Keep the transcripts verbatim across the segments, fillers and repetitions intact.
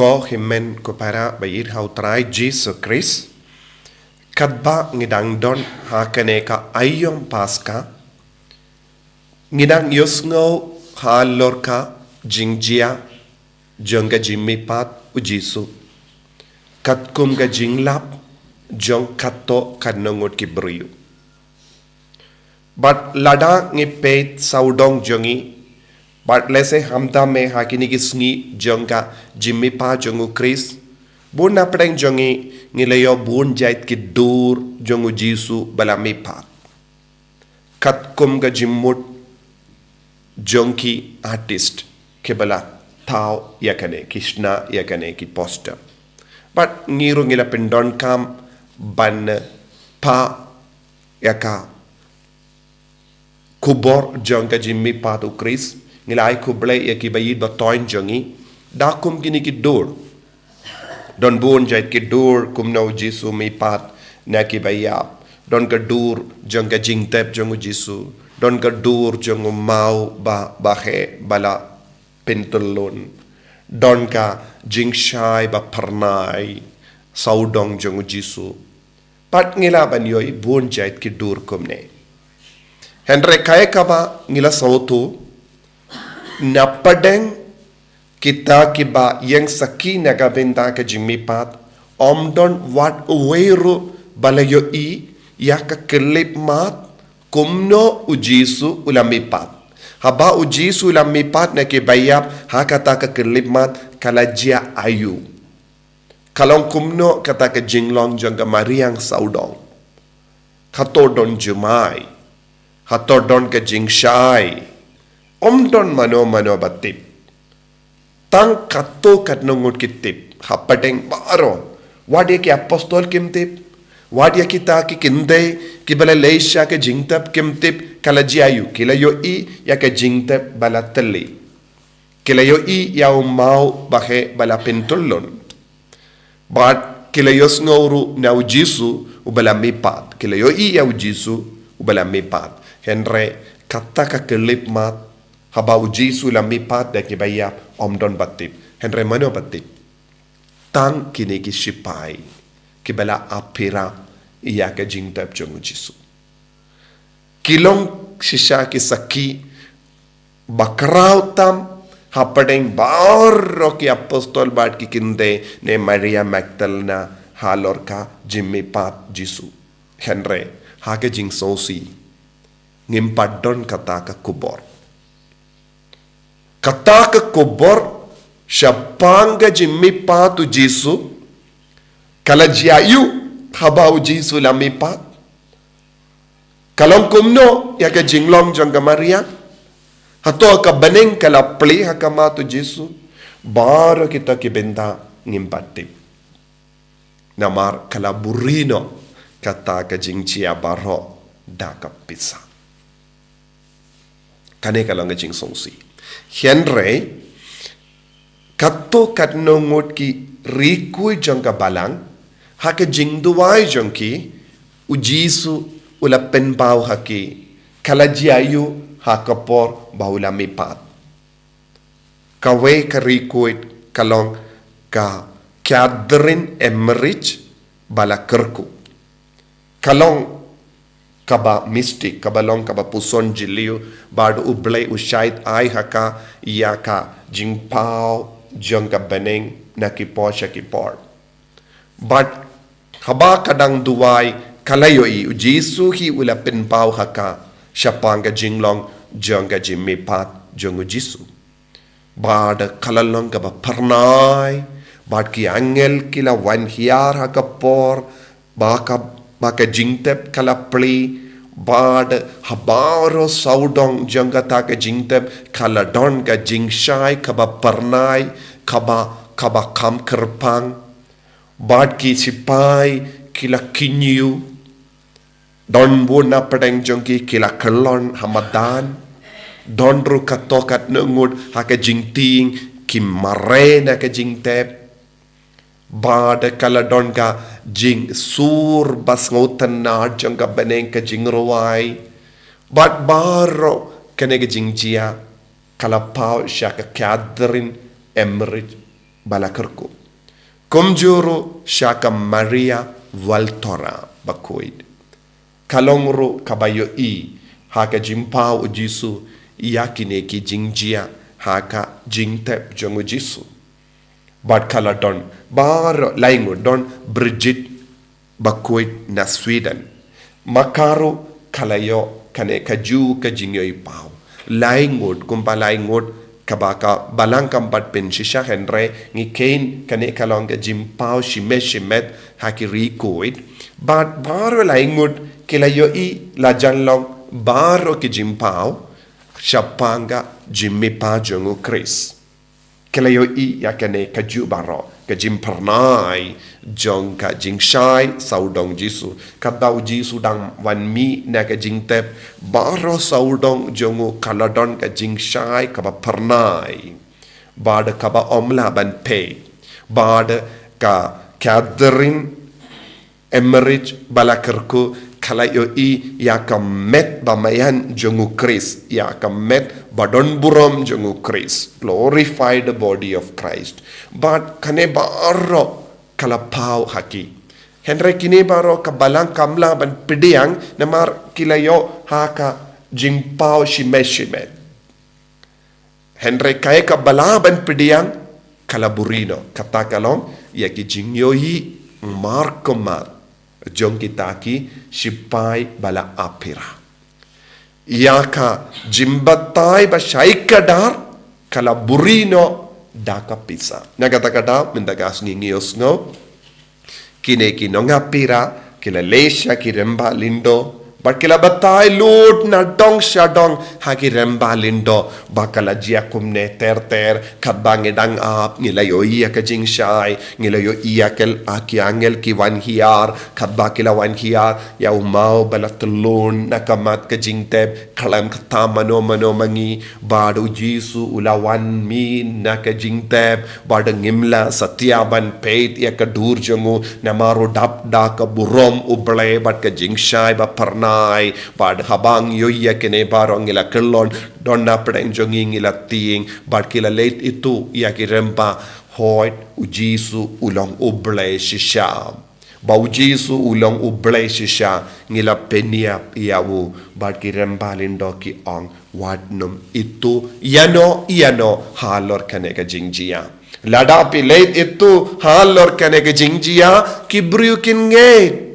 Ko hynmen ko para ba ïeit ha u Trai Jisu Khrist, katba ngi dang don ha kane ka aïom Paska, ngi dang ïohsngew halor ka jingjia jong ka jingmihpat u Jisu, katkum ka jinglap jong katto katno ngut ki briew. Bad lada ngi peit sawdong jong ngi, bad lehse hamtam eh ha kine ki sngi jong ka jingmihpat jong u Khrist, bun na pdeng jong ngi, ngi la ïoh bun jait ki dur jong u Jisu ba la mihpat. Katkum ka jingmut jong ki artist kiba la thaw ïa kane, ki shna ïa kane ki poster. Bad ngi ruh ngi la pyndonkam ban pha ïa ka khubor jong ka jingmihpat u Khrist. Ngi la ai khublei ïa ki ba ïeit ba thoiñ jong ngi da kum kine ki dur. Don bun jait ki dur kumno u Jisu mihpat na ki ba ïap. Don ka dur jong ka jingtep jong u Jisu. Don ka dur jong u maw ba, ba heh ba la pyntyllun. Don ka jingshai ba phyrnai sawdong jong u Jisu. Pat ngi lah ban ïohi bun jait ki dur kumne. Hynrei kaei kaba ngi la sngewthuh, na pdeng kita kiba ïeng sakhi na ka bynta ka jingmihpat, ym don wat uwei ruh ba la ïohi ïa ka khyllipmat kumno u Jisu u la mihpat. Haba u Jisu u la mihpat na ki ba ïap, ha kata ka khyllipmat ka la jia aïu? Ka long kumno kata ka jinglong jong ka mariang sawdong? Hato don jumai? Hato don ka jingshai? Ym don mano mano ba tip. Tang katto katno ngut ki tip, hapdeng baroh. Wat ïa ki apostol kim tip. Wat ïa kita ki kynthei kiba la leit sha ka jingtep kim tip ka la jia aïu. Ki la ïohi ïa ka jingtep ba la thylli. Ki la ïohi ïa u maw ba heh ba la pyntyllun. Bad ki la ïohsngew ruh na u Jisu uba la mihpat. Ki la ïohi ïa u Jisu uba la mihpat. Hynrei kata ka khyllipmat, haba u Jisu u la mihpat da ki ba ïap, ym don ba tip. Hynrei mano ba tip? Tang kine ki shipai kiba la ap phira ïa ka jingtep jong u Jisu. Ki long shisha ki sakhi ba khraw tam hapdeng baroh ki apostol bad ki kynthei ne Maria Magdalena halor ka jingmihpat Jisu. Hynrei ha ka jingsngewsih, ngim pat don kata ka khubor. Kata ka khubor shaphang ka jingmihpat u Jisu, ka la jia aïu haba u Jisu u la mihpat? Ka long kumno ïa ka jinglong jong ka mariang? Hato ka bneng ka la plie ha khmat u Jisu? Baroh kita ki bynta ngim pat tip. Namar ka la buri noh kata ka jingjia baroh da ka pisa. Kane ka long ka jingsngewsih. Hynrei katto katno ngut ki riewkhuid jong ka balang, ha ka jingduwai jong ki, u Jisu u la pynpaw ha ki ka la jia aïu ha ka por ba u la mihpat. Kawei ka riewkhuid ka long ka Catherine Emmerich ba la kyrkhu. Ka long kaba mystic, kaba long kaba puson jylliew, bad u Blei u shait ai ha ka ïa ka jingpaw jong ka bneng na ki por sha ki por. Bad haba ka dang duwai, ka la ïohi u Jisu hi u la pynpaw ha ka shaphang ka jinglong jong ka jingmihpat jong u Jisu. Bad ka la long kaba phyrnai, bad ki angel ki la wan hiar ha ka por ba ka, ba ka jingtep ka la plie, bad ha baroh sawdong jong kata ka jingtep ka la don ka jingshai kaba phyrnai, kaba, kaba kham kyrpang. Bad ki shipai ki la kynñiew. Don bun na pdeng jong ki ki la kyllon ha madan. Don ruh katto katno ngut ha ka jingtieng ki mareh na ka jingtep. Bad ka la don ka jingsur ba sngewtynnad jong ka bneng, ka jingrwai. Bad baroh kane ka jingjia ka la paw sha ka Catherine Emmerich. ba la kyrkhu. Kumjuh ruh sha ka Maria Waltora bakhuid. Ka long ruh kaba ïohi ha ka jingpaw u Jisu ïa kine ki jingjia ha ka jingtep jong u Jisu. Bad ka la don baroh lai ngut, don Bridget bakhuid na Sweden. Ma ka ruh ka la ïoh kane kajuh ka jingïohi paw. Lai ngut, kumba lai ngut, kaba ka balang kam pat pynshisha, hynrei ngi kheiñ kane ka long ka jingpaw shimet shimet ha ki ri khuid. Bad baroh lai ngut ki la ïohi la jan long baroh ki jingpaw shaphang ka jingmihpat jong u Khrist. Ki la ïohi ïa kane kajuh baroh, ka jingphyrnai jong ka jingshai sawdong Jisu. Katba u Jisu dang wan mih na ka jingtep, baroh sawdong jong u ka la don ka jingshai kaba phyrnai, bad kaba ym lah ban peit. Bad ka Catherine Emmerich ba la kyrkhu ka la ïohi ïa ka met ba maïan jong u Khrist, ïa ka met ba don burom jong u Khrist, glorified body of Christ. Bad kane baroh ka la paw ha ki. Hynrei kine baroh ka balang kam lah ban pdiang namar ki la ïoh ha ka jingpaw shimet shimet. Hynrei kaei kaba lah ban pdiang ka la buri noh, kata ka long ïa ki jingïohi markhmat jong kita ki shipai ba la ap phira. Ïa ka jingbatai ba shai kdar ka la buri noh da ka pisa. Na kata ka daw mynta ka sngi ngi ïohsngew kine ki nongap phira ki la leit sha ki rymba lyngdoh bad ki la batai lut na dong sha dong ha ki rymba lyngdoh ba ka la jia kumne ter ter. Katba ngi dang ap ngi la ïohi ïa ka jingshai, ngi la ïohi ïa ki angel ki wan hiar. Katba ki la wan hiar ïa u maw ba la tyllun na ka mat ka jingtep, khlem kata mano mano ma ngi, bad u Jisu u la wan mih na ka jingtep, bad ngim lah satia ban peit ïa ka dur jong u namar u dap da ka burom U Blei bad ka jingshai ba phyrnai. Bad haba ngi ïohi ïa kine baroh ngi la kyllon, don na pdeng jong ngi ngi la tieng, bad ki la leit itu ïa ki rymba, hooid u Jisu u long U Blei shisha. Ba u Jisu u long U Blei shisha, ngi la pynïap ïa u. Bad ki rymba lyngdoh ki ong, wat nym itu ïano ïano halor kane ka jingjia. Lada phi leit itu halor kane ka jingjia, ki briew kin ngeit.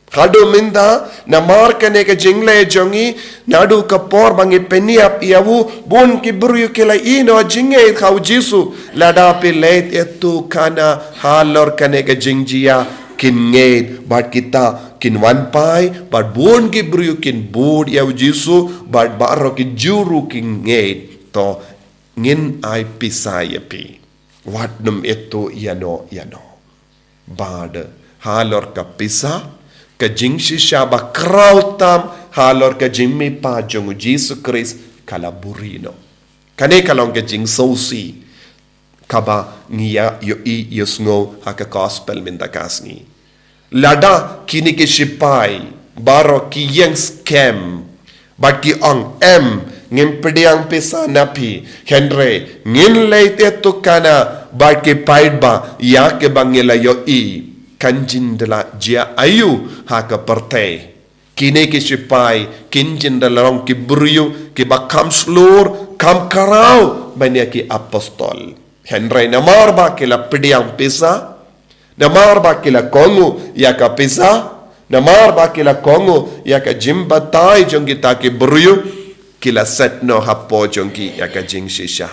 Haduh mynta, namar kane ka jingleh jong ngi, naduh ka por ba ngi pynïap ïa u, bun ki briew ki la ïehnoh jingngeit ha u Jisu. Lada phi leit itu kane halor kane ka jingjia, kin ngeit, bad kita kin wan phai, bad bun ki briew kin bud ïa u Jisu, bad baroh ki Jiw ruh kin ngeit. To, ngin ai pisa ïa phi. Wat nym itu ïano ïano. Bad halor ka pisa, ka jingshisha ba khraw tam halor ka jingmihpat jong u Jisu Khrist ka la buri noh. Kane ka long ka jingsngewsih kaba ngi ïa ïohi ïohsngew ha ka gospel mynta ka sngi. Lada kine ki shipai baroh ki ïeng skhem bad ki ong, em, ngim pdiang pisa na phi, hynrei ngin leit itu kane bad ki paidbah ïa kiba ngi la ïohi, kan jin da la jia aïu ha ka pyrthei. Kine ki shipai kin jin da la long ki briew kiba kham shlur, kham khraw ban ïa ki apostol. Hynrei namar ba ki la pdiang pisa, namar ba ki la kohnguh ïa ka pisa, namar ba ki la kohnguh ïa ka jingbatai jong kita ki briew, ki la set noh hapoh jong ki ïa ka jingshisha.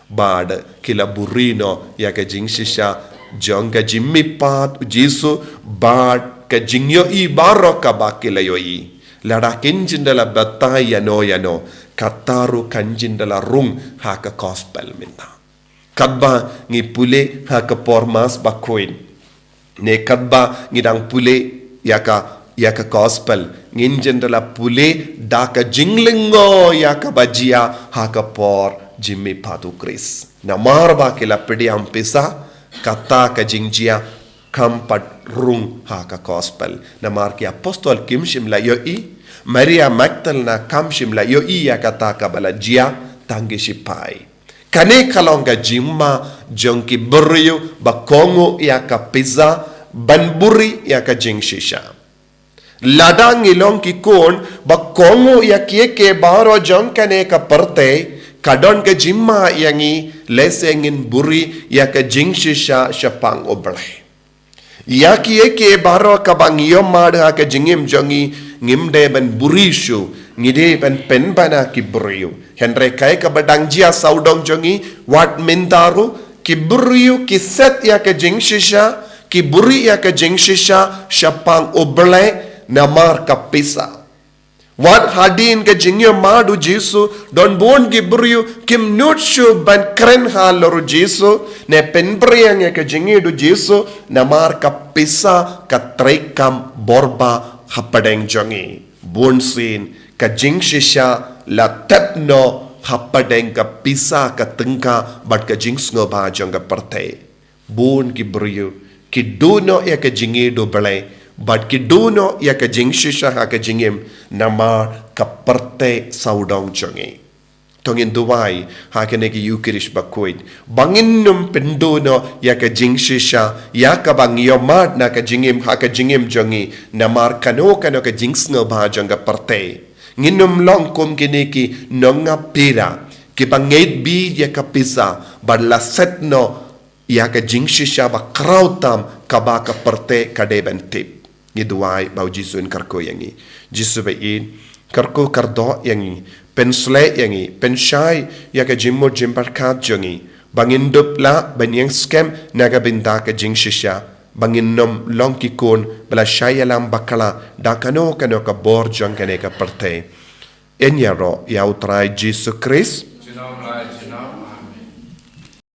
Bad ki la buri noh ïa ka jingshisha jong ka jingmihpat u Jisu, bad ka jingïohi baroh kaba ki la ïohi. Lada kin jin da la batai ïano ïano, kata ruh kan jin da la rung ha ka gospel mynta. Katba ngi pule ha ka por Mass bakhuid, ne katba ngi dang pule ïa ka, ïa ka gospel, ngin jin da la pule da ka jinglyngngoh ïa kaba jia ha ka por jingmihpat u Khrist. Namar ba ki la pdiang pisa, kata ka jingjia kam pat rung ha ka gospel. Namar ki apostol kim shym la ïohi, Maria Magdalena kam shym la ïohi ïa kata kaba la jia, tang ki shipai. Kane ka long ka jingma jong ki briew ba kohnguh ïa ka pisa ban buri ïa ka jingshisha. Lada ngi long ki khun ba kohnguh ïa kiei kiei baroh jong kane ka pyrthei, ka don ka jingma ïa ngi lehse ngin buri ïa ka jingshisha shaphang U Blei. Ïa kiei kiei baroh kaba ngi ïohmad ha ka jingim jong ngi, ngim dei ban buri shuh, ngi dei ban pynbna ki briew. Hynrei kaei kaba dang jia sawdong jong ngi, wat mynta ruh, ki briew ki set ïa ka jingshisha, ki buri ïa ka jingshisha shaphang U Blei namar ka pisa. Wat hadien ka jingïohmad U Jisu, don bun ki briew kim nud shuh ban kren halor U Jisu, ne pynpriang ïa ka jingïeit U Jisu, namar ka pisa ka treikam bor bha hapdeng jong ngi. Bunsien ka jingshisha la tep noh hapdeng ka pisa, ka tyngka bad ka jingsngewbha jong ka pyrthei. Bun ki briew ki duh noh ïa ka jingïeit U Blei bad ki duh noh ïa ka jingshisha ha ka jingim namar ka pyrthei sawdong jong ngi. To ngin duwai ha kane ka Ïukharist Bakhuid ba ngin nym pynduh noh ïa ka jingshisha, ïa kaba ngi ïohmad na ka jingim, ha ka jingim jong ngi, namar kano kano ka jingsngewbha jong ka pyrthei. Ngin nym long kum kine ki nongap pisa kiba ngeit bit ïa ka pisa bad la set noh ïa ka jingshisha ba khraw tam kaba ka pyrthei ka dei ban tip. Ngi duwai ba U Jisu un kyrkhu ïa ngi. Jisu baieit, kyrkhu kyrdoh ïa ngi, pynshlei ïa ngi, pynshai ïa ka jingmut jingpyrkhat jong ngi ba ngin dup lah ban ïeng skhem na ka bynta ka jingshisha, ba ngin nym long ki khun ba la shah ïalam bakla da kano kano ka bor jong kane ka pyrthei. Yn ïaroh ïa U Trai Jisu Khrist.